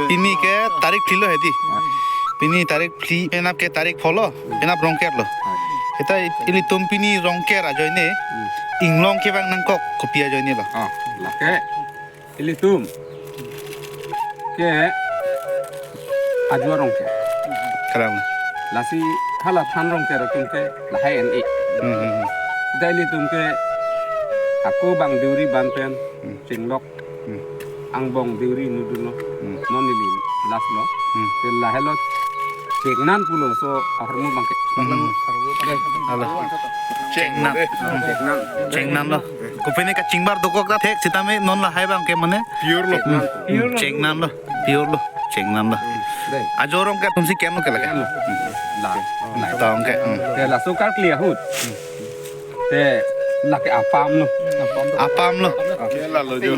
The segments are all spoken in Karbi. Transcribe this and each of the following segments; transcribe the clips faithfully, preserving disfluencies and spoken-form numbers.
Pini ke tarik phli lo hedi. Pini tarik phli, penap ke tarik pho lo, penap Rongker lo. Seta ilitum pini Rongker ajoine inglong kevang nangkok kopi ajoine lo? Ah, lake ilitum ke Ajo Rongker. Kalang. Lasi hala than Rongker atum ke lahai en-e. Hmm, hmm, hmm. Seta ilitum ke ako bang deuri ban pen, hmm, chenglok. Hmm. Angbong deuri nudun lo. Hmm. Non neli last lo. Hmm. Te lahelo chengnan pulo laso ahormu abangke. Hmm. Dei. Halo. Chengnan. Chengnan. Chengnan lo. Kopine kachingbar dokok ta thek sitame non lahai abangke mane? Pure lo. Hmm. Pure lo. Chengnan lo. Pure lo. Chengnan lo. Dei. Ajo Rongker atumsi kem lo ke lake? Kem lo. La. Tong ke. Hmm. Te laso karkli ahut. Hmm. Te lake apam lo. Apam lo. Ke lalo jo.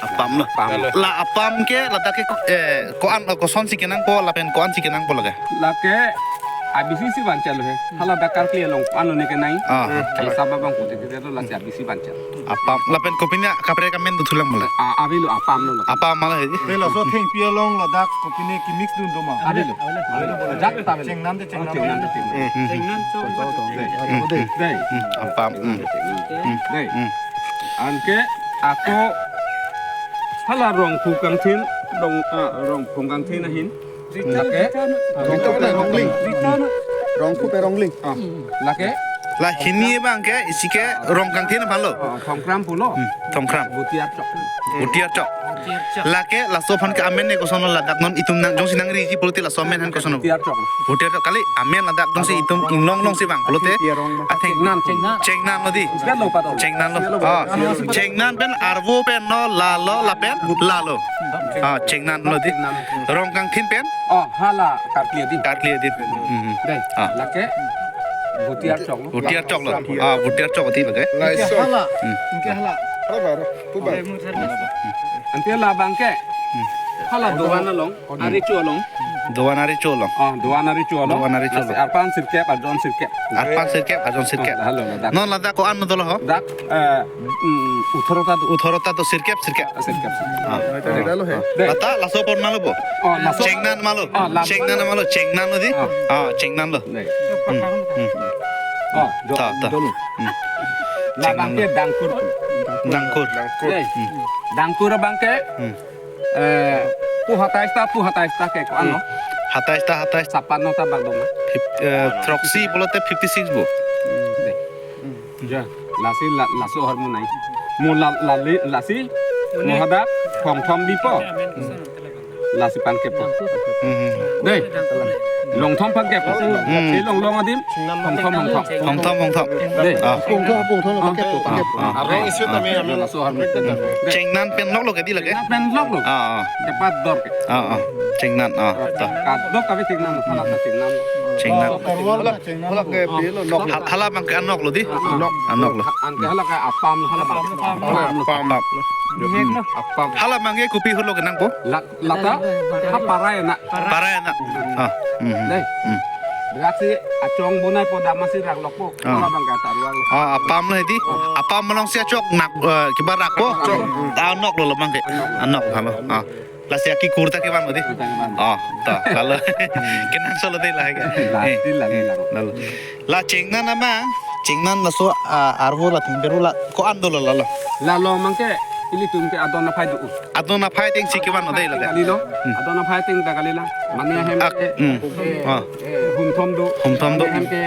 Apam lo. Apam. La apam ke ladak ke ko-, eh, ko-an, kosonsi kenangpo lapen ko-ansi kenangpo lake? Lake abisi si vanchalo he. Hala dak karkli along ko-an lo ne kenai. Ah. Ai saba bang kote kote lo lasi abisi vanchal. Apam lapen kopine kaprek amen dothulang mula. Ah, avelo apam lo. Apam mala he. Te laso thengpi along ladak kopine kemix dun do ma? Avelo. Avelo. Jak ta avelo. Chengnan te chengnan. Oh, chengnan te chengnan. Hmm. Chengnan chok. Dei. Dei. Hmm. Apam. Hmm. Dei. Hmm. Anke ako hala Rongphu kangthin, Rong, ah, Rongphu kangthin ahin. Lake? Rongphu pen Rongling. Rongphu pen Rongling. Ah, lake? La hini abangke isi ke Rongkangthin aphan lo. Ah, Thongkram pulo. Hmm, Thongkram. Butiar chok. Butiar chok. Lake laso aphan ke amen ne koson lo ladak non itum nang jongsi nangriji pulote laso amen aphan koson lo? Butiar chok. Butiar chok kali amen ladak jongsi itum inglong longsi vang pulote. Athe chengnan, chengnan. Chengnan lo dei. Chengnan lo pat. Chengnan lo. Ah, chengnan pen arvo pen lo lalo lapen lalo. Ah, chengnan lo dei. Rongkangthin pen? Oh, hala karkli adin. Karkli adin. Hmm. Dei. Ah. Lake Butiar chok lo. Butiar chok lo. Ah, Butiar chok dei lake. Laso. Hala. Hmm. Anke hala. Hala baru. Pubar. Anke la abangke. Hmm. Hala doan along. Arecho along. Doan arecho along. Ah, doan arecho along. Doan arecho along. Lasi arpan sirkep, ajon sirkep. Arpan sirkep, ajon sirkep. Ah, halo, ladak. Non ladak ko-an dolo ho? Dak, eh, mm, uthorota do. Uthorota do sirkep, sirkep. Ah, sirkep, sirkep. Ah. Dei lo he. Dei. Ata laso apor malo bo? Oh, laso. Chengnan malo. Ah, laso. Chengnan malo, chengnan lo dei. Ah. Ah, chengnan lo. Dei. Hmm, hmm. Oh, do-, ta, ta. Dolo. Hmm. La abangke Dangkur. Dangkur. Dangkur. Dei. Hmm. Dangkur abangke. Hmm. Eh, pu hatais ta, pu hatais ta ke ko-an lo? Hmm. Hatais ta, hatais. Sapan no ta bak dong. Fif-, eh, throksi pulote fifty six bo. Hmm, dei. Hmm. Ja, lasi la, laso ahormu nai. Mo la, la, li, lasi, mo hadak, Thongthom bipo. Lasi pangkep po. Hmm. Dei. Longthom pangkep po. Hmm. Si longlong adim, Thongthom, Thongthom. Thongthom, Thongthom. Dei. Ah. Pungthom, Pungthom, ah, pangkep po, pangkep po. Ah, ah. Arong isi tame, ah, ami laso ahormu. Chengnan pen lok lo ke dei lake? Chengnan pen lok lo. Ah, ah. Kepat dor ke. Ah, ah. Chengnan, ah, ta. Kadok kami chengnan, hala ta chengnan. Chengnan. Oh, hala, hala ke pilo nok. Hal-, hala abangke anok lo dei? Anok. Anok lo. Anke hala ke apam, hala abang. Apam. Apam. Apam. Hala abangke kopi ahut lo kenangpo? La, lata, ha parai na. Parai na. Ah. Hmm. Dei. Hmm. Rak si achong bonai po damasi rak lokpo. Ah. Hala abangke taruang lo. Ah, apam lo hedi. Apam alongsi achok nak, eh, kiba rakpo. Chok. Anok lo lo abangke. Anok. Anok halo. Ah. Lasi aki kurta kevan mati. Kurta kevan. Oh, ta, lalo. Kenangsot lo dei lahai ke. Lasi, eh, lalo, eh, lalo. Lalo. La chengnan amang, chengnan laso, ah, arvo la thengperu la, ko-an dolo lalo? Lalo abangke, ilitum ke adon aphai do. Adon aphai atengsi kevan lo dei lake? Kali lo, hmm, adon aphai ateng ta kali la. Mane hem ak-, ke, hmm, eh, ah, eh, humthom do. Humthom do. Mane hem ke,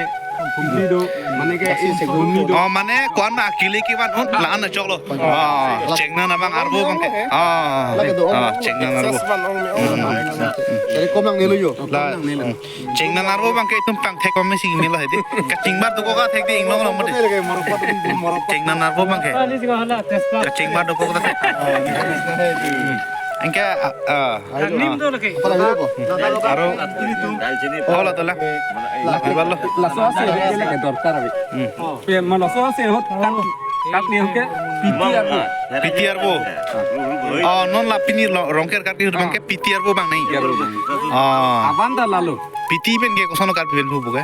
humli do. Mane ke, humli do. Oh, mane ko-an ma akili kevan un, la-an achok lo. Oh, chengnan abang arvo abangke. Oh, oh, chengnan arvo. Dari kom nangne lo jo. La, chengnan arvo abangke itum pangthek pame si melo hedi. Kachingbar dokok ta thek dei inglong long mati. Chengnan arvo abangke. Kachingbar dokok ta thek. Anke, ah, ah, aro. Oh, la tola. Laso ase lake dorkar abi. Hmm. Pe ma laso ase ahut kat, kat ni ke P T R bo. P T R bo. Oh, non la pini lo, Rongker kat ni abangke P T R bo abang nai. P T R bo abang. Oh. Avan ta lalo. P T pen ke koson Karbi pen pu ke?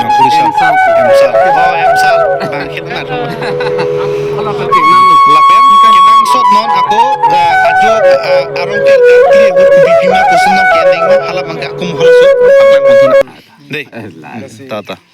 Nang kuri sa. Emsal. Emsal. Oh, emsal. Bang khit na. Lapen kenangsot non ako, eh, ajo, eh, arong ke kali hut bipima kusum nang kening na hala bang ke akum hol su. Dei. Tata.